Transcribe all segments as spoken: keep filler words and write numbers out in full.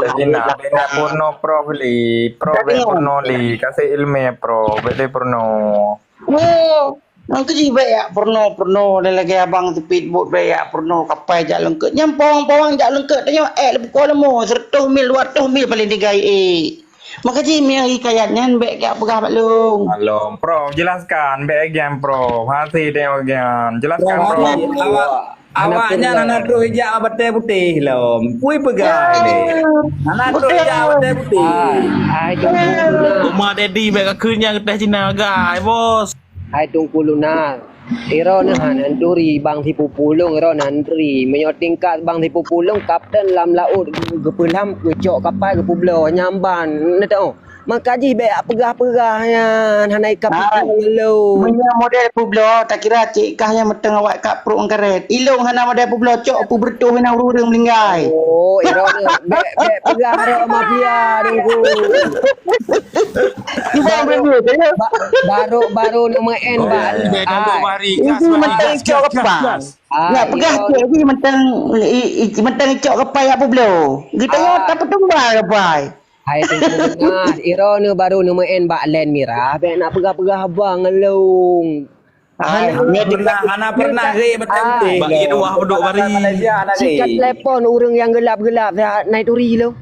Jadi nak, nak purno prof li, prof bek purno li, kasih ilmu prof, bek purno. Oh, nang keujih bek yak purno-purno dan lagi abang speedboat bek yak purno kapai jak lengket. Nyang pawang-pawang jak lengket tanyoe eh lebuko lemo, seratus mil, dua ratus mil paling tinggai eh. Maka jih mi hikayat nyan bek yak peugah bak lôn. Alom, prof, jelaskan bek again prof. Hati tengok again. Jelaskan prof. Awak Awak nyan hana troh ijak batée putéh lom. Pui peugah lé. Hana troh ijak batée putéh. Hai, hai, Teungku Luna. Uma Dedi bak kakheun nyang teh Cina gai, bos. Hai, Teungku Luna. Iro neuh hana turi bang sipupu lôn, iro nan turi. Meunyoe tingkat bang sipupu lôn, kapten lam laôt geu-, geupeulam, geucok kapai, geupeubloe nyamban. Neuteu'oh. Maka jih bèk peugah-peugah nyan, hana ikap piké ngon lôn. Meunyoe model peubloe, takira cit kah nyang meuteung awak kap pruet ngon karét. Ilôn hana model peubloe, cok peubeureutoh na ureueng meuninggai. Oh, iro nyoe. Bèk, bèk peugah ro mafia, Teungku. Baru, ba-, baru, baru neumeu'en bak. Bèk dulu, Bari. Itu meuteung icok kepas. Nak peugah cit jih meuteung, i, i, meuteung icok kepai yak peubloe. Geutanyoe tapeutumba kepai. Hai Teungku Luna, iro nyoe baru neumeu'en bak len mirah, bèk nak peugah-peugah haba ngon lôn. Hai, hana pernah, hana pernah ré beutôi. Bak ié dua bedok bari. Sikat telepon ureueng nyang geulap-geulap, na ituri lôn.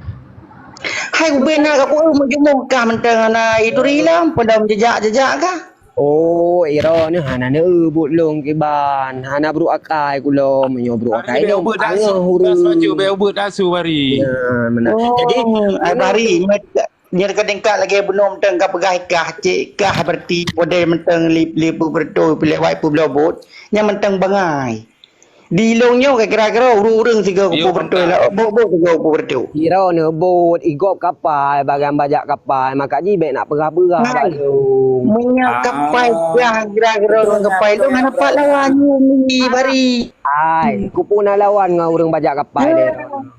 Hai, ubé na ka kueu meujumôh kah mantong hana ituri lôn, peudong jejak-jejak kah? Oh, iro nyoe hana neueu buet lôn kiban, hana brôk akai kulom, meunyoe brôk akai lôn, angoh ureueng. Bèk ubeuet tasu bari. Ya, meunan. Jadi, ai bari, nyoe ka tingkat lagèe bunoe mantong ka peugah ikah, cit kah berarti podeh mantong li, li peubeureutoh, lewat peubloe buet, nyan mantong bangai. Di lôn nyoe kira-kira ureueng-ureueng sigoe kupeue beutôi lah. Bok-bok sigoe kupeue beutôi. Iro nyoe bot, igop kapai, bagian bajak kapai, maka jih bèk nak peugah-peugah bak lôn. Meunyoe kapai jah kira-kira ureueng kapai lôn hana pat lawan nyoe bari. Ai, kupeue na lawan ngon ureueng bajak kapai lé.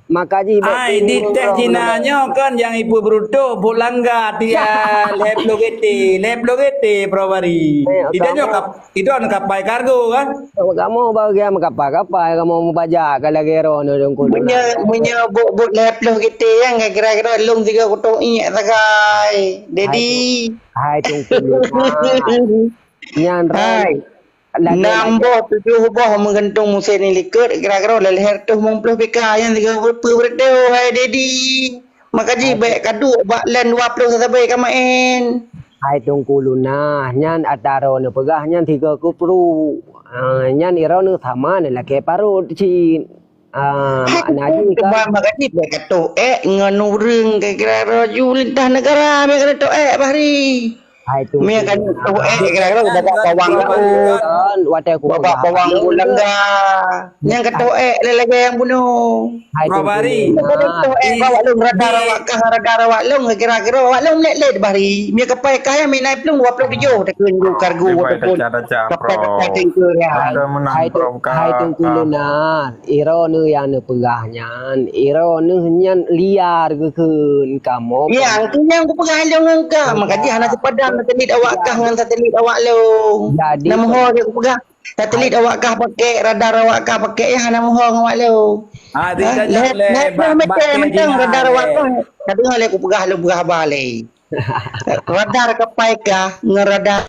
Maka jih bèk. Ai, di teh Cina nyoe kan nyang ipeubeurutoh pulangga tiep lhèe ploh gete, lhèe ploh gete, Bro Bari. Di teh nyoe kap Idong kapai kargo kan? Kamoe bagian meukapai-kapai, kamoe mubajak ka lagèe droeneuh Teungku Luna. Meunyoe, meunyoe buet-buet lhèe ploh gete nyan ka kira-kira lôn sigoe kutok iék sagai. Dedi. Hai Teungku Luna. Nyan hai. Nam boh tujoh boh meugantung musém nyoe likot kira-kira lhèe reutôh limong ploh pika nyan sigoe peue beureutoh hai Dedi. Maka jih bèk kaduek bak len dua ploh sabe ka maén. Hai Teungku Luna, nyan atra droeneuh peugah nyan sigoe kupruek. Ah, nyan droeneuh sama nyan lakèe parot cit. Ah, makna jih kan. Maka jih bèk katoh ék ngon ureueng kira-kira laju lintas negara bèk katoh ék Bahri. Hai tu. Mie kan tu ék kira-kira babah bawang laôt. Kan, watèe ku babah bawang bulangga. Nyang katoh ék lé lagèe nyang bunoe. Hai tu. Babari. Katoh ék bawak lôn radar awak kah, radar awak lôn kira-kira awak lôn lét-lét Bahri. Mie kapai kah nyang minai plueng dua puluh tujuh takheun ju kargo ataupun kapai-kapai tanker ya. Hai tu, hai tu kuluna. Droeneuh nyang neupeugah nyan, droeneuh nyan liar geukheun kamoe. Ya, engkau nyang kupeugah lôn ngon kah, maka jih hana sipadan satelit awak kah ngon satelit awak lôn. Jadi, na meuho jeuet kupeugah, satelit awak kah pakèk, radar awak kah pakèk, ya hana meuho ngon awak lôn. Ah, ha? Lhèe, lhèe ploh meter mantong radar awak kah. Ka deungö lé kupeugah lôn peugah haba lé. Radar kapai kah ngon radar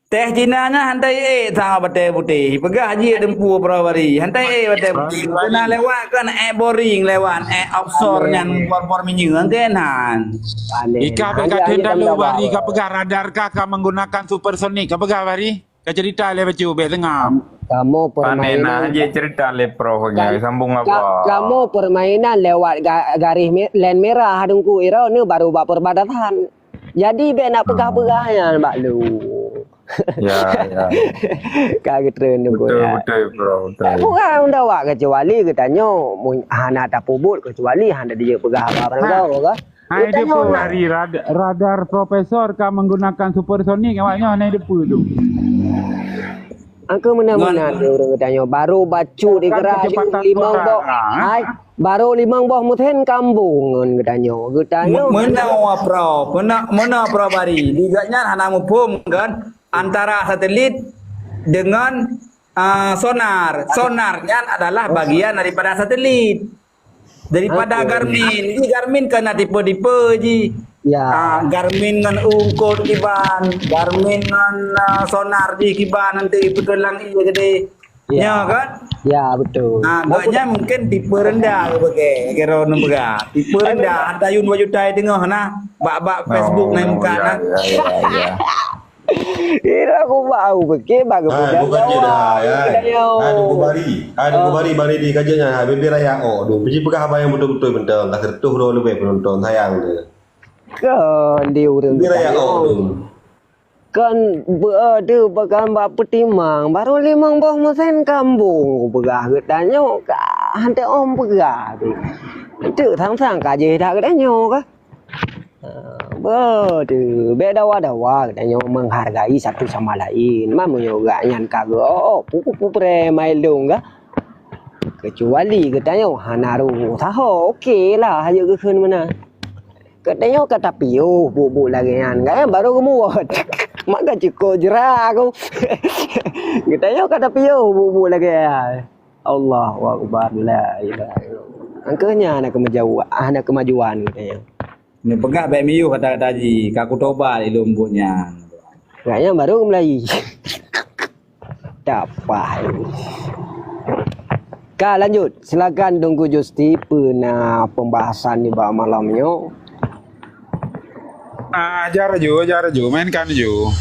Teh Cina nyan hantai ék sama batèe putéh. Peugah jih teumpu peurabari. Hantai ék batèe putéh. Pernah lewat kan ék boring lewat ék offshore nyan por-por minyeuk kan han. Ikah bèk ka theun talu Bari ka peugah radar kah ka menggunakan supersonik ka peugah Bari. Ka cerita lé bacut bèk teungoh. Kamoe permainan. Panéh na jih cerita lé prof nyan sambung apa? Kamoe permainan lewat ga-, garéh me-, len merah Teungku, droeneuh baru bak perbatasan. Jadi bèk nak peugah-peugah nyan bak lôn. Ya, ya. Ka geutreun Teungku, betul, ya. Betul, bro, betul. Bukan unda awak kecuali geutanyoe mun hana tapeubuet kecuali hana dijeuet peugah haba. Hai, dia pun hari rad-, radar profesor ka menggunakan supersonik awak nyoe hana depu tu. Angka meunan-meunan ureueng geutanyoe baru bacut digerak limong boh. Hai, baru limong boh meusén kambong ngon geutanyoe. Geutanyoe. Meunoe, Prof. Meunoe, Prof Bari. Di gobnyan hana muphom kan antara satelit dengan, ah, sonar. Sonar nyan adalah bagian daripada satelit. Daripada Garmin. Ji Garmin kan na tipe-tipe ji. Ya. Ah, Garmin ngon ungkot kiban, Garmin ngon, ah, sonar ji kiban nanti beutôi lang ié gede. Ya. Nya kan? Ya, betul. Ah, agaknya mungkin tipe rendah ke pakai, kira orang peugah. Tipe rendah, hantar yun dua juta di tengah nah. Bak-bak Facebook naik muka nah. Ya, ya, ya. Kira aku bau pakai bak Ah, bukan je dah, ya. Hai, Teungku Bari. Hai, Teungku Bari, Bari di kajian nya. Hai, bibir raya, oh, aduh. Piji peugah abang yang betul-betul bentang. Lah kertuh dua lebih penonton, sayang dia. Kan di ureueng Bibir raya, oh, aduh. Kan be-, eh, tu bahkan bak peutimang, baru limong boh meusén kambong kupeugah geutanyoe ka hanté om peugah tu. Teuk sang-sang ka jih dak geutanyoe ka. Ah, beutôi, bèk dawa-dawa geutanyoe menghargai satu sama lain. Meunyoe gak nyan ka geu-, oh, oh, pupu-pupu pré mai lông ka. Kecuali geutanyoe hana ruh saho, oke lah, hayeu geukheun meunan. Geutanyoe ka tapiôh buet-buet lagèe nyan, kan? Baru geumuwot. Mak ka cukôp jra aku. Geutanyoe ka tapiôh buet-buet lagèe nyan. Allahu Akbar, la ilaha illallah. Angkeuh nyan hana keumajau-, hana keumajuan geutanyoe. Neupeugah bèk miyuh kata-kata jih, ka kutobat ilôn buet nyan. Gobnyan baru meulayi. Tapah. Ka lanjut, silakan Teungku Justi, peue na pembahasan nibak malam nyoe? Ah, ajar ju, ajar ju, mainkan ju.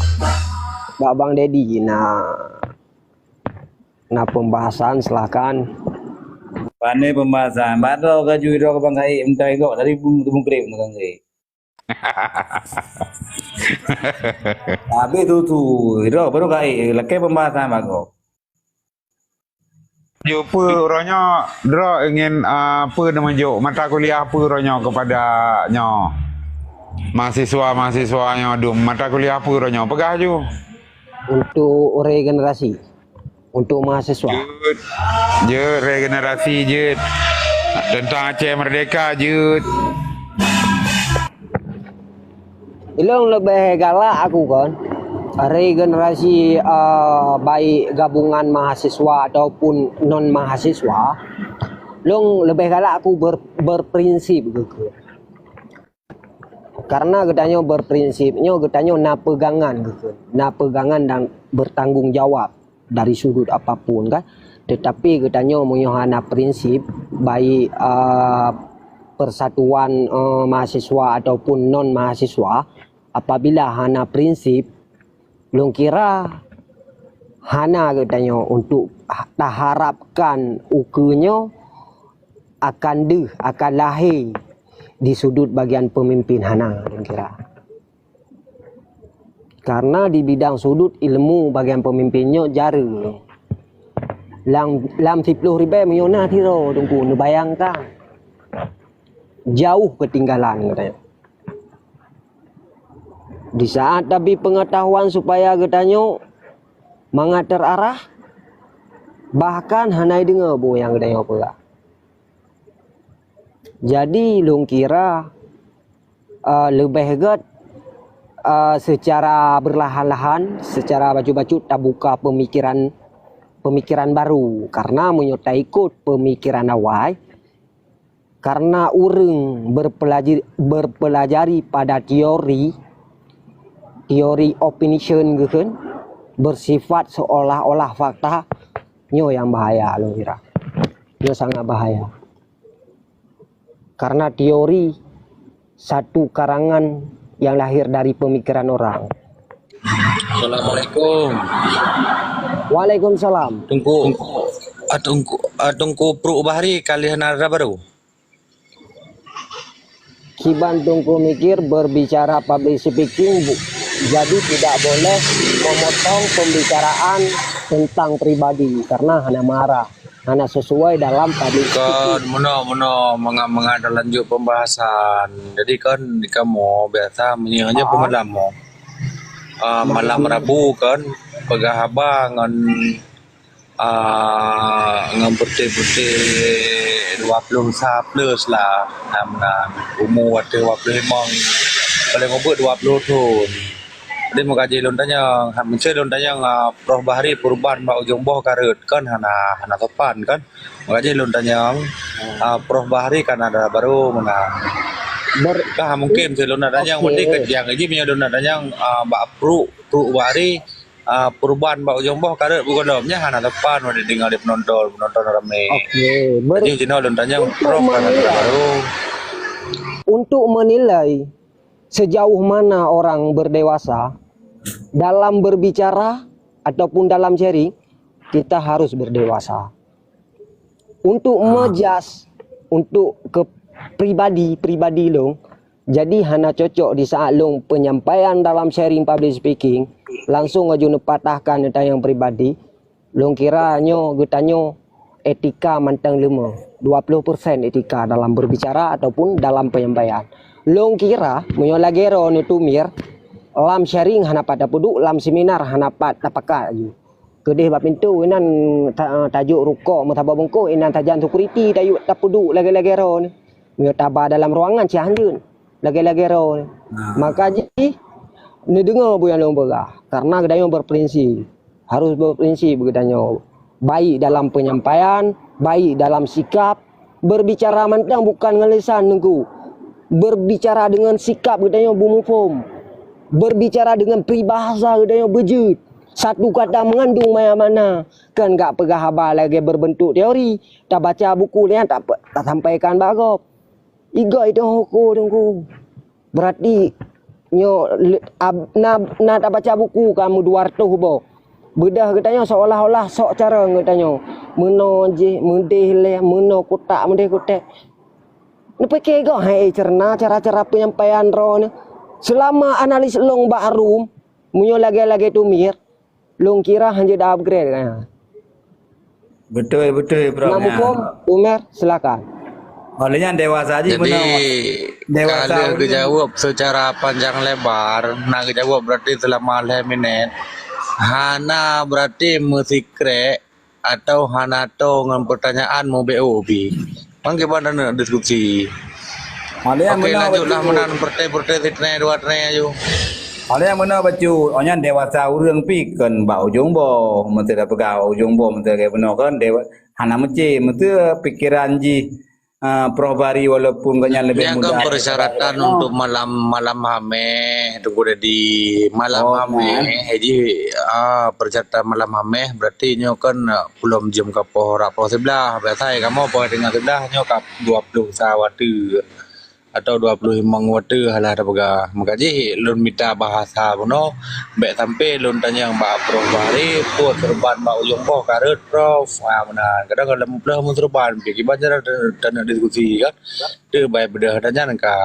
Bak Bang Dedi na, na pembahasan, silakan. Pane pembahasan, bak droe ka ju droe ka Bang Said, minta igok tadi belum teumeukriek Bang Said. Habis tu, tu, droe baru ka, eh, lakèe pembahasan bagoe. Ju peue uroe nyoe, droe ingin, ah, peue neumeujok mata kuliah peue uroe nyoe kepada nyoe mahasiswa-mahasiswa nyoe dum mata kuliah peue uroe nyoe? Peugah ju. Untuk regenerasi. Untuk mahasiswa. Jeuet. Jeuet, regenerasi jeuet. Tentang Aceh Merdeka jeuet. Ilôn leubeh galak aku kon, regenerasi, eh, baik gabungan mahasiswa ataupun non mahasiswa, lôn leubeh galak aku ber-, berprinsip geuh. Karena geutanyoe berprinsip, nyoe geutanyoe na peugangan geuh, na peugangan dan bertanggung jawab dari sudut apapun kan. Tetapi geutanyoe meunyoe hana prinsip, baik, ah, persatuan, eh, mahasiswa ataupun non mahasiswa, apabila hana prinsip, lôn kira hana geutanyoe untuk taharapkan ukeue nyoe akan deuh, akan lahé di sudut bagian peumimpin, hana lôn kira. Karena di bidang sudut ilmu bagian peumimpin nyoe jareung. Lam, lam siplôh ribèe meunyoe na sidroe Teungku, neubayangkan. Jauh keutinggalan geutanyoe. Di saat tabri peungeutahuan supaya geutanyoe mangat terarah, bahkan hana ideungoe peue nyang geutanyoe peugah. Jadi, lôn kira, eh, leubeh gèt, eh, seucara beurlahan-lahan, seucara bacut-bacut tabuka peumikiran, peumikiran baru. Karena meunyoe taikot peumikiran awai, karena ureueng beurpeulaji-, beurpeulajari pada teori, teori opinion geuh kan, bersifat seolah-olah fakta, nyoe nyang bahaya lôn kira. Nyoe sangat bahaya. Karena teori satu karangan yang lahir dari pemikiran orang. Assalamualaikum. Waalaikumsalam. Teungku, ah, Teungku, ah, Teungku Pruq Bahri ka lheuh na dara baru? Kiban Teungku Mikir berbicara public speaking, bu-, jadi tidak boleh memotong pembicaraan tentang pribadi karena hana marah. Hana sesuai dalam public speaking. Kon, meunoe, meunoe, mangat-mangat talanjut pembahasan. Jadi kon, di kamoe biasa meunyoe nyoe peumalam mo. Ah, malam Rabu kon, peugah haba ngon, ah, ngon peuté-peuté dua ploh sa plus lah. Nam, nam, umu watèe dua ploh limong, paléng ubit dua ploh thon. Jadi meukaji lôn tanyong, ha, meusé lôn tanyong, ah, Prof Bahri Purban bak ujong boh ka rhot, kan hana, hana sopan, kan? Meukaji lôn tanyong, Ah, Prof Bahri kan ada baru meunan. Ber- Kah mungkin si lôn nak tanyong, okey, mungkin keujang ji meunyoe lôn nak tanyong, ah, bak Prof, Prof Bahri, ah, peuruban bak ujong boh ka rhot beugohlom, nyan hana sopan watèe deungoe lé penonton, penonton ramé. Okey, ber- Jadi jinoe lôn tanyong, untuk Prof kan ada menilai, baru. Untuk menilai sejauh mana orang berdewasa dalam berbicara ataupun dalam sharing, kita harus berdewasa. Untuk mejas, untuk ke pribadi, pribadi lôn, jadi hana cocok di saat lôn penyampaian dalam sharing public speaking, langsung aju neupatahkan neutanyong pribadi, lôn kira nyoe geutanyoe etika mantong leumah, dua puluh persen etika dalam berbicara ataupun dalam penyampaian. Lôn kira, meunyoe lagèe droeneuh Tumir, lam sharing hana pat tapeuduek, lam seminar hana pat tapakat aju. Keudeh bak pintoe inan ta-, tajok rukok meusaboh bungkôh, inan sajan security tayue tapeuduek lagèe-lagèe droeneuh. Meunyoe taba dalam ruangan, siah hanjeut lagèe-lagèe droeneuh. Nah. Maka jih, neudeungoe buet nyang lôn peugah, karena geutanyoe berprinsip. Harus berprinsip geutanyoe. Baik dalam penyampaian, baik dalam sikap, berbicara mantong bukan ngon lisan, Teungku. Berbicara dengan sikap geutanyoe beumuphom. Berbicara dengan peribahasa geutanyoe beujeuet. Satu kata mengandung banyak makna. Kan gak peugah haba lagèe berbentuk teori, tabaca buku nyan ta-, tasampaikan bak gob. Iga itu hukum, Teungku. Berarti nyoe le-, ab-, na, na tabaca buku kamoe dua ratus boh. Beudah geutanyoe seolah-olah sok cara geutanyoe. Meunoe jih, meudeh lé, meunoe kutak, meudeh kutek. Neupike goh hai cerna cara-cara penyampaian droeneuh. Selama analis lôn bak room, meunyoe lagèe-lagèe Tumir, lôn kira hanjeuet da-upgrade kan. Beutôi, beutôi, Prof. Imam Hukum, Umer, silakan. Oleh nyan dewasa jih. Jadi, meunoe. Dewasa ka lheueh geujaweub secara panjang lebar, na geujaweub berarti selama lhèe minit. Hana berarti meusikrek atau hana toe ngon pertanyaan mubek ubi. Bang kiban na diskusi. Oke, lanjutlah meunan, perte-perte sitnai dua tnai aju. Ada nyang meunoe bacut, oh nyan dewasa ureueng pi kon bak ujong boh, meuseu tapeugah bak ujong boh, meuseu lagèe bunoe kon dewa-, hana meucé, meuseu pikeran jih, ah, Prof Bahri walaupun gobnyan leubeh muda. Nyan kan persyaratan untuk malam, malam Hameh, Teungku Dedi. Malam Hameh, jadi, ah, persyaratan malam Hameh berarti nyoe kan, ah, pulom jeuem ka poh, rak poh siblaih. Biasa kamoe poh teungoh siblaih nyoe ka dua ploh sa watèe. Atau dua ploh limong watèe halah tapeugah. Maka jih lôn mita bahasa bunoe, bèk sampai lôn tanyong bak Prof Bahri, peue seureuban bak ujong boh ka rhot, Prof. Ha, meunan. Kadang ka lam mupleuh mun seureuban, pih kiban cara ta-, taneuk diskusi kan. Teuh bai beudôh tanyan ka,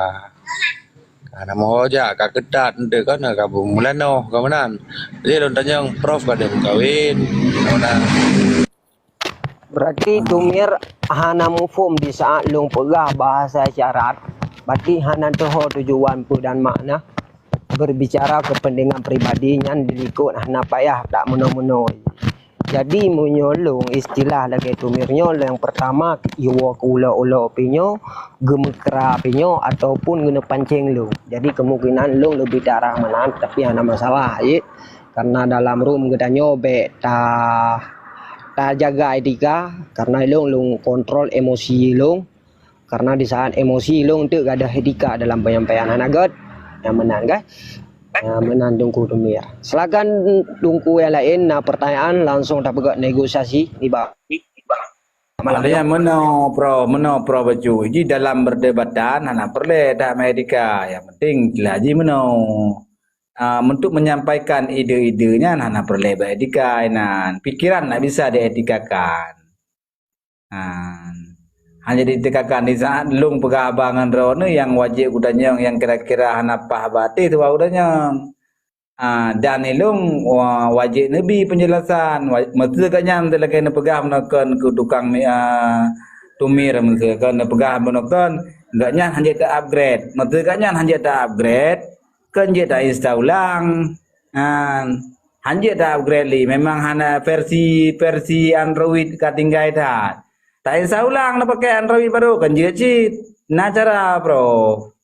ka na meuho jak, ka keutat, eunteuk kan, ka beumulai noh, ka meunan. Jadi lôn tanyong, Prof ka deuh meukawen, ka meunan. Berarti Tumir hana muphom di saat lôn peugah bahasa isyarat, berarti hana teuho tujuan peue dan makna. Berbicara kepentingan pribadi nyan dilikot hana payah tak meunoe-meunoe. Jadi meunyoe lôn istilah lagèe Tumir nyoe, nyang pertama, iwoe keu ulok-ulok pi nyoe, geumeukra pi nyoe, ataupun geuneupancéng lôn. Jadi kemungkinan lôn leubeh darah meunan, tapi hana masalah, jih. Karena dalam room geutanyoe bèk ta-, tajaga etika, karena lôn, lôn kontrol emosi lôn. Karena di saat emosi lôn teuk gadôh etika dalam penyampaian hana gèt, nyang meunan kan? Nyang meunan Teungku Tumir. Silakan Teungku nyang laén na pertanyaan langsung tapeugah negosiasi nibak. Malam nyoe meunoe, Prof, meunoe, Prof Bacut. Jadi dalam perdebatan hana peureulèe that meuetika. Nyang penting jeulaih jih meunoe. Ah, untuk menyampaikan ide-ide nyan hana peureulèe beuetika inan. Pikiran hana bisa dietikakan. Ah, hana dietikakan di saat lôn peugah haba ngon droeneuh nyang wajéb geutanyoe nyang kira-kira hana paih bak até tuha geutanyoe. Ah, dan ilôn wa-, wajéb neubi penjelasan. Wa-, meuseu gobnyan lagèe neupeugah meunoe kon keu tukang mi-, ah, Tumir meuseu kon neupeugah meunoe kon, gobnyan hanjeuet ta-upgrade. Meuseu gobnyan hanjeuet ta-upgrade, kon jeuet ta-install ulang. Ah, hanjeuet ta-upgrade lé. Memang hana versi, versi Android ka tinggai that. Ta-install ulang, neupakai Android baru, kon jeuet cit. Na cara, Prof.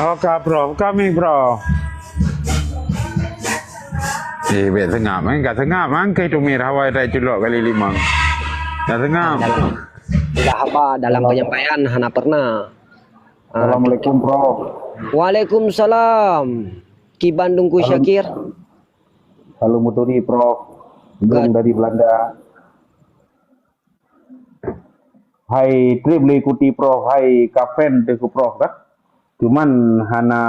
Oke, Prof. Kami, Prof. Eh, bèk seungap, eh. Ka seungap, angkai tumir hawai tai culok kali limong. Ka seungap. Dalam, dah haba dalam penyampaian hana pernah. Ah, Assalamualaikum, Prof. Waalaikumsalam. Kiban Teungku Syakir. Halo, Muturi, Prof. Good. Dari Belanda. Hai trép lé ikuti Prof, hai ka fan teuh keu Prof kan. Cuman hana,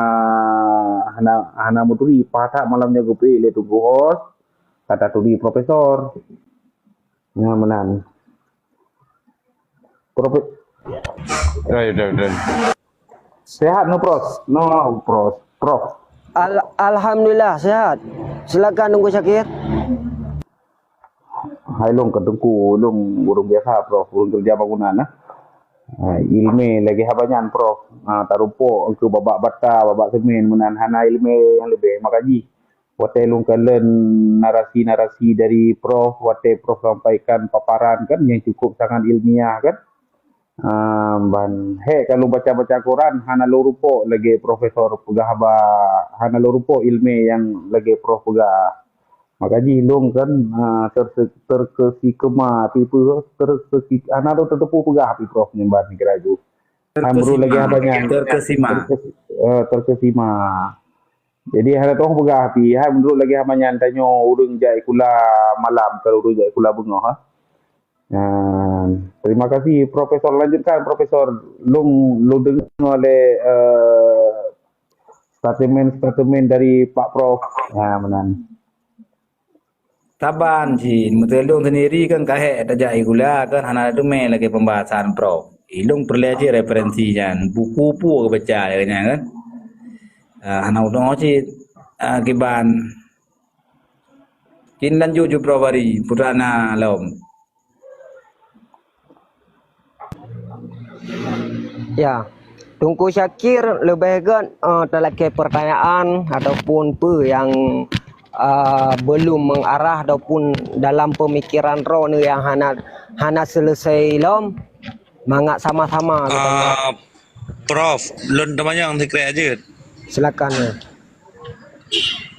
hana, hana meuturi pahat malam nyoe geupeuék lé Teungku Host, ka taturi Profesor. Nyan meunan. Profe- Dai, dai, dai. Sehat no, Prof? No, Prof. Prof. Al-, alhamdulillah, sehat. Silakan, Teungku Syakir. Hai lôn ka Teungku, lôn ureueng biasa, Prof, ureueng keureuja bangunan, nah. Ha, ileumèe lagèe haba nyan, Prof. Ha, tarumpok keu babak bata, babak semen, meunan hana ileumèe nyang leubeh. Maka jih, watèe lôn kalon narasi-narasi dari Prof, watèe Prof sampaikan paparan kan yang cukup sangat ilmiah kan. Ah, ban hék ka lôn baca-baca Quran, hana lôn rumpok lagèe profesor peugah haba, hana lôn rumpok ileumèe nyang lagèe prof peugah. Maka jih lôn kan, ah, terse-, terkesikema, pi peue, terkesi-, hana lôn teuteupeue peugah pi prof nyan ban kira ju. Hai meunurot lagèe haba nyan. Terkesima. Terkes-, eh, terkesima. Jadi hana teupeugah pi, hai meunurot lagèe haba nyan tanyoe ureueng jak sikula malam, kon ureueng jak sikula beungoh, ha. Nah, terima kasih, Profesor. Lanjutkan, Profesor. Lôn, lôn deungoe lé, eh, statement-statement dari Pak Prof. Ha, meunan. Saban cit, meuteuntèe lôn sendiri kan ka hék tajak sikula kan hana teumé lagèe pembahasan Prof. Ilôn peureulèe cit referensi nyan, buku peue geubaca lagèe nyan kan. Ah, hana udong cit, ah, kiban. Kin lanjut ju Prof Ari, putra na lom. Ya, Teungku Syakir leubeh gèt, eh, talakèe peurtanyaan ataupun peue nyang, eh, belum mengarah ataupun dalam pemikiran droeneuh nyang hana, hana selesai lom, mangat sama-sama geutanyoe. Ah, Prof, lôn teumanyong sikrék jeuet. Silakan, ya.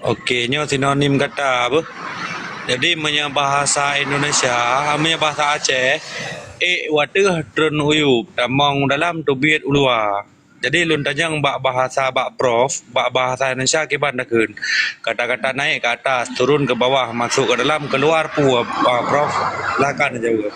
Oke, nyoe sinonim kata beuh. Jadi, meunyoe bahasa Indonesia, meunyoe bahasa Aceh, ék u ateueh, treun u yup, tamong u dalam, teubiet u luwa. Jadi, lôn tanyong bak bahasa, bak Prof, bak bahasa Indonesia kiban takheun. Kata-kata naik ke atas, turun ke bawah, masuk ke dalam, keluar peue, ah, Prof? Silakan jaweueb.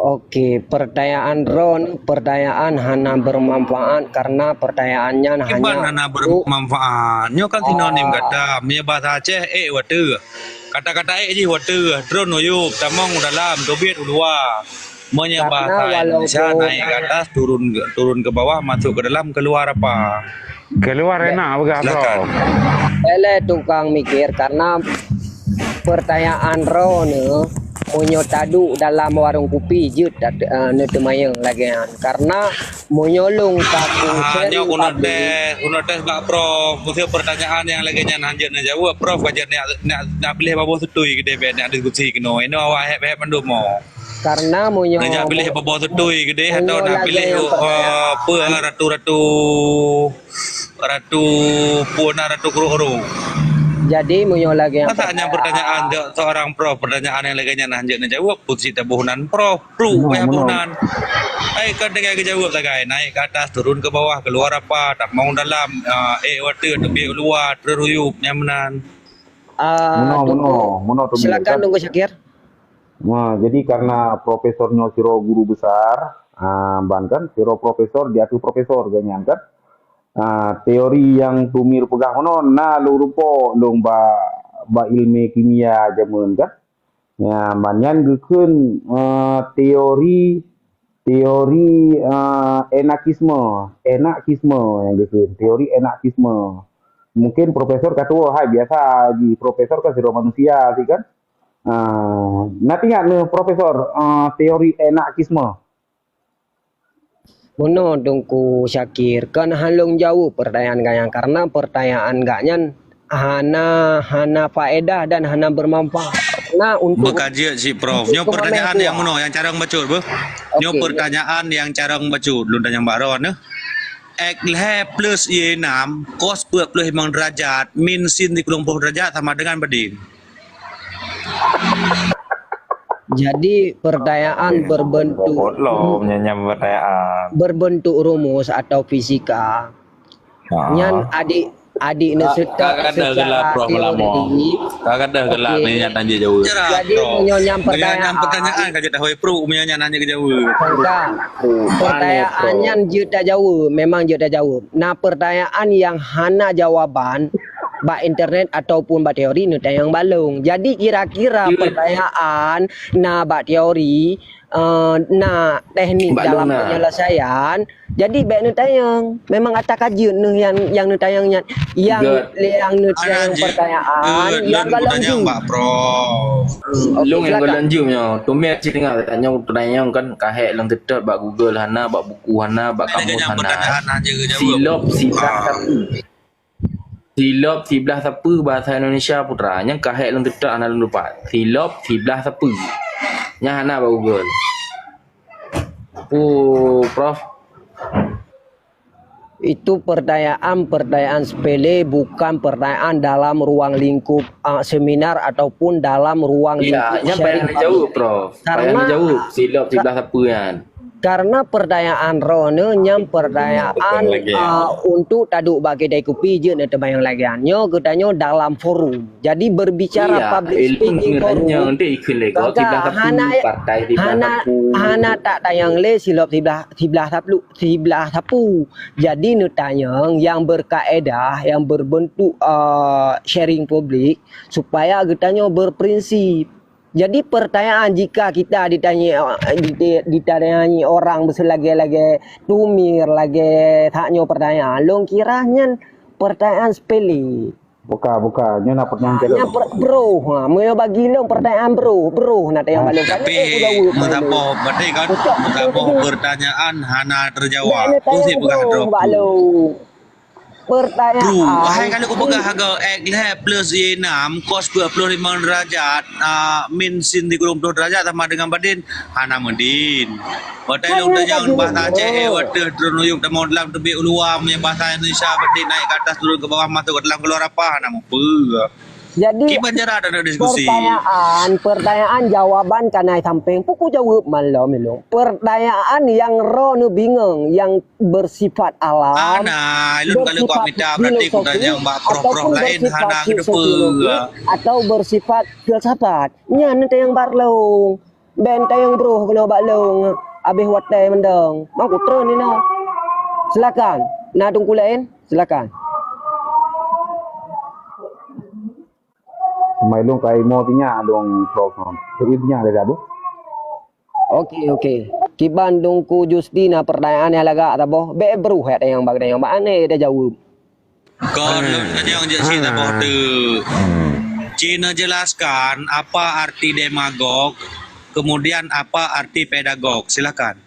Oke, peurtanyaan droeneuh, peurtanyaan hana bermanfaat karena peurtanyaan nyan hanya hana bermanfaat. Nyoe kan sinonim kata, meunyoe bahasa Aceh, ék u ateueh. Kata-kata ék jih u ateueh, treun u yup, tamong u dalam, teubiet u luwa. Meunyoe bahasa Indonesia, naik ke atas, turun ke, turun ke bawah, masuk ke dalam, keluar apa? Keluar enak peugah, Prof. Silakan. Eleh tukang mikir, karena peurtanyaan droeneuh, meunyoe taduek dalam warong kupi jeuet, eh, neuteumanyong lagèe nyan. Karena meunyoe lôn ka kusen, nyoe keuneuk tes, keuneuk tes bak Prof. Meuseu peurtanyaan nyang lagèe nyan hanjeuet neujaweueb, Prof ka jeuet neujak, neujak, neujak piléh babah seutui keudéh bèk neujak diskusi keunoe. Inoe awak héb-héb mandum mo. Karena meunyoe neujak piléh babah seutui keudéh atawa neujak piléh, eh, peue ratu-ratu Ratu peue na ratu krok-krok. Jadi, meunyoe lagèe nyang masa hanya pertanyaan se-, seorang prof, pertanyaan nyang lagèe nyan hanjeuet neujaweueb, peue sit taboh nan prof, pruek payah boh nan. Hai, kon tinggai geujaweueb sagai, naik ke atas, turun ke bawah, keluar apa, tamong dalam, ah, ék u ateueh, teubiet u luwa, treun u yup, nyan meunan. Ah, Teungku, silakan, Teungku Syakir. Nah, jadi karena profesor nyoe sidroe guru besar, ah, ban kan, sidroe profesor di ateueh profesor geuh nyan kan. Ah, teori nyang Tumir peugah meunoe na lôn rumpok lôn ba, ba ileumèe kimia jameun kan. Ya, ban nyan geukheun, eh, teori, teori, eh, anarkisme, anarkisme nyang geukheun, teori anarkisme. Mungkin profesor ka tuwoe hai biasa jih, profesor kan sidroe manusia sih kan. Ah, na teuingat neuh, Profesor, ah, teori anarkisme? Meunoe Teungku Syakir, kon han lôn jaweueb peurtanyaan gobnyan, karena peurtanyaan gobnyan hana, hana faedah dan hana bermanfaat. Nah, untuk, meukajiet cit, Prof. Nyoe peurtanyaan nyang meunoe, nyang carông bacut beuh. Nyoe peurtanyaan nyang carông bacut, lôn tanyong bak droeneuh. X lhèe plus Y enam, cos peuet ploh limong derajat, min sin sikureueng ploh derajat sama dengan badin. Jadi pertanyaan berbentuk Bobot lom nyan, nyan pertanyaan. Berbentuk rumus atau fisika. Ha. Nyan adik adik ni Ka- setak ka- kadang secara gelap, Prof, teori. Kadang gelap Okey. Ni nyan tanya jawab. Jadi meunyoe nyan Meunyoe nyan pertanyaan pertanyaan ka jeuet tahu Prof, meunyoe nyan nanya jawab. Bukan. Pertanyaan nyan jeuet tajawab, memang jeuet tajawab. Nah, pertanyaan yang hana jawaban bak internet ataupun bak teori neutanyong bak lôn. Jadi kira-kira pertanyaan na bak teori, uh, na teknik Bak dalam lôn na. Penyelesaian. Jadi bèk neutanyong. Memang ata ka jeuet neuh yang yang neutanyong nyan. Yang Good. yang neutanyong Anak jeuet. Pertanyaan Eh, yang lôn galon tanyong jeuet. Bak Prof. Okey, Lôn yang silakan. Golden Jum nyoe. Tumè cit teungoh tanyong pertanyaan kan kahek lôn teutap bak Google hana, bak buku hana, bak kamus Tanyong hana. Pertanyaan aja ke jawab. Silop siblah Ah. sapeue. Silop siblah sapeue bahasa Indonesia putra. Nyang kahek lôn teutap hana lôn lupa. Silop siblah sapeue. Nyang hana bak Google. Oh, Prof. Itu pertanyaan-pertanyaan sepele, bukan pertanyaan dalam ruang lingkup uh, seminar ataupun dalam ruang Ya, lingkup nyang sharing payah jawab, public. Prof. Payah Karena jawab. Silop siblah sapeue kan. Karena pertanyaan droeneuh nyang pertanyaan Betul lagi. uh, untuk taduek bak kedai kupi jeuet neuteumayang lagèe nyoe geutanyoe dalam forum. Jadi berbicara Iya, public ilmu speaking ngeuranyang forum. deh ikheun lego Maka siblah sapeue, hana partai siblah hana sapeue. Hana tatanyong lé silop siblah siblah sapeue siblah sapeue. Jadi neutanyong yang berkaedah, yang berbentuk uh, sharing publik supaya geutanyoe berprinsip. Jadi pertanyaan jika kita ditanya di- ditanyai orang beuseulagèe-lagèe tumir lagèe that nyoe pertanyaan, lôn kira nyan pertanyaan sepele. Buka, buka. Nyoe na pertanyaan Nyan per, bro, ha, meunyoe bagi lôn pertanyaan bro, bro na tanyong bak lôn. Tapi meusaboh berarti kan meusaboh pertanyaan hana terjawab. Tu sih peugah droe. Pertanyaan. Bro, hai kalau aku peugah harga X lhèe plus Y enam cos dua puluh lima derajat, uh, min sin tiga puluh derajat sama dengan badin, hana meudin. Watèe lôn tanyong bahasa Aceh, watèe droeneuh yub tamong dalam teubiet u luwa, meunyoe bahasa Indonesia berarti naik ke atas turun ke bawah masuk ke dalam keluar apa, hana mupeue. Jadi Kiban cara ada diskusi. Pertanyaan, pertanyaan jawaban ka na sampeng. Puku jawab malam ilong. Pertanyaan yang droeneuh bingung, yang bersifat alam. Hana, ilong kalau kuat mita berarti kutanyong bak prof-prof lain hana kedepe. Atau bersifat filsafat. Nyan nanti yang barlong. Ben tayang broh keunoe bak lôn, habéh watèe mantong. Mau kutreun inoe. Silakan. Na teungku laén? Silakan. Mai lôn kai mo tinya lôn prof. Jadi tinya dah tu. Okey, okey. Kiban Teungku Justina pertanyaan nyang lagak saboh. Bèk broh ya tayang bak tayang bak aneh dah jaweueb. Kon lôn tanyong jeuet sit saboh teuk. Cina jelaskan apa arti demagog, kemudian apa arti pedagog. Silakan.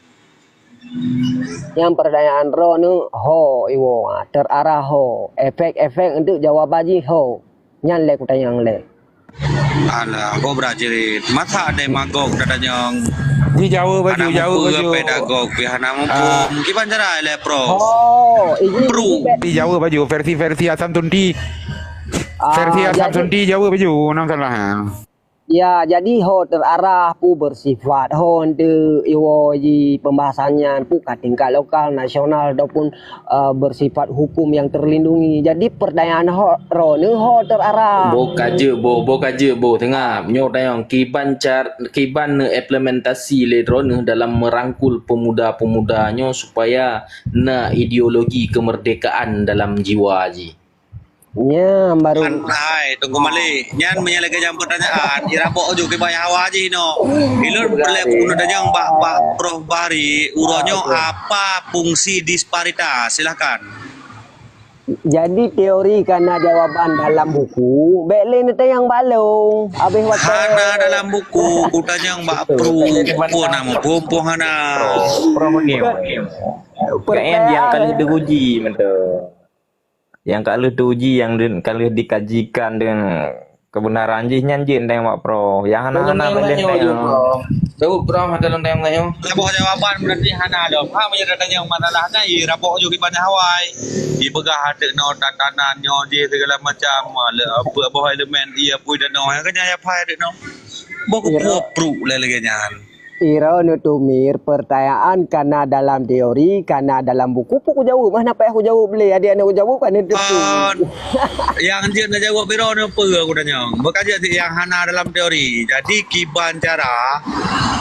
Nyang pertanyaan droeneuh ho iwoe, terarah ho. Efek-efek untuk jawaban jih ho. Nyan lé kutanyong lé. Alah, kobra jerit. Masa demagog tatanyong. Di Jawa baju, Hana Jawa mupeue baju. Pedagog, pi hana mupeue. Ah. Kiban cara lé prof. Oh, ini Bro. Di Jawa baju versi versi Asam Sunti. Ah, Versi Asam jadi Sunti Jawa baju, nang salah. Ya, jadi ho terarah pu bersifat ho untuk iwoe ji pembahasan nyan pu ka tingkat lokal, nasional ataupun uh, bersifat hukum yang terlindungi. Jadi pertanyaan ho droeneuh ho terarah. Boh ka jeuet boh, boh ka jeuet boh. Tengah nyoe tayong kiban car kiban neuimplementasi lé droeneuh dalam merangkul pemuda-pemuda nyoe supaya na ideologi kemerdekaan dalam jiwa jih. Nya baru. Hai, Teungku Malik. Nyan meunyo lagèe nyang pertanyaan, irabok ju kiban hawa jih no. Ilôn boleh guna tanyong bak bak Prof Bahri, uroe nyoe apa fungsi disparitas? Silakan. Jadi teori ka na jawaban dalam buku, bèk lé neutanyong bak lôn. Habéh watèe. Hana dalam buku, kutanyong bak Prof. Apa nama? Pumpung hana. Prof mungkin. Kayaknya yang ka lheueh diuji mantap. Yang ka lheueh diuji, yang di, ka lheueh dikajikan dengan Keubeunaran jih nyan jeuet tanyong bak Prof. Nyang hana-hana bak lôn tanyong. Jaweueb Prof, hana lôn tanyong. Saboh jawaban berarti hana lom. Ha, meunyoe tatanyong masalah nyan, ie rabôk ju kiban hawai. Ie peugah ateueh noe tatanan nyoe jih segala macam, le, apa boh elemen ie apui dan noe. Nyang keu nyan ya phai ateueh noe. Boh keu Prof pruk lé lagèe nyan. Iro neutumir, pertanyaan kana dalam teori, kana dalam buku, pun kujaweueb. Mah na payah kujaweueb lé, adak na kujaweueb kan neutumir. Nyang jeuet neujaweueb iro neupeue aku tanyong. Bukan jeuet nyang hana dalam teori. Jadi kiban cara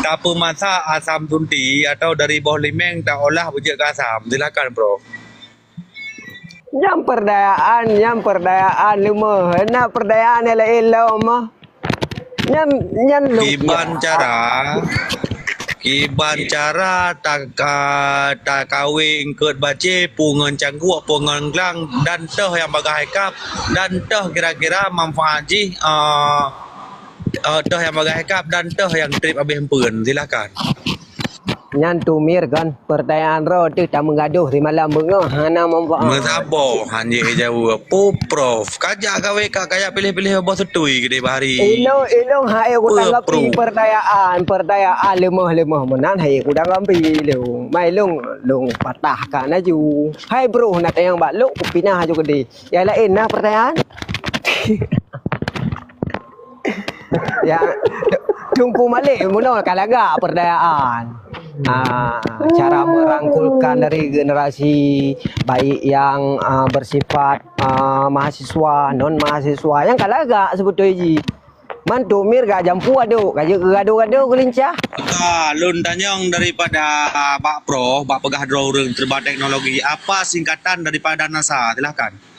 tapeumasak asam sunti atau dari boh limeng taolah beujeuet keu asam. Silakan, Prof. Nyang perdayaan, nyang perdayaan leumoh. Na perdayaan nyang laén lom mah. Nyan, nyan lôn kiban cara, kiban cara taka-, takawe eungkot bacé, peue ngon cangguek, peue ngon glang, dan toh nyang bagaih kap, dan toh kira-kira manfaat jih, eh, eh, toh nyang bagaih kap, dan toh nyang trép abéh eumpeuen. Silakan. Nyan tumir kon, pertanyaan droe teuh tameugadoh simalam beungoh hana manfaat. Meusaboh han jeuet jaweueb. Peue Prof, kajak kawé ka kajak piléh-piléh boh seutui keudéh bahari. Ilong, ilong hai ku tanggapi pertanyaan, pertanyaan leumoh-leumoh meunan hai ku tanggapi ilong. Mai long, long patah ka laju. Hai Prof, na tanyong bak lôn, ku pinah laju keudéh. Nyang laén na pertanyaan? Ya, Teungku Malik, meunoe ka lagak perdayaan. Ah, cara merangkulkan dari generasi baik yang, ah, bersifat, ah, mahasiswa, non mahasiswa, nyang ka lagak sebetul jih. Man tumir ka jampu aduk, ka jeuet keu gado-gado keulincah. Ka lôn tanyong daripada bak Prof, bak peugah droe ureueng serba teknologi. Apa singkatan daripada NASA? Silakan.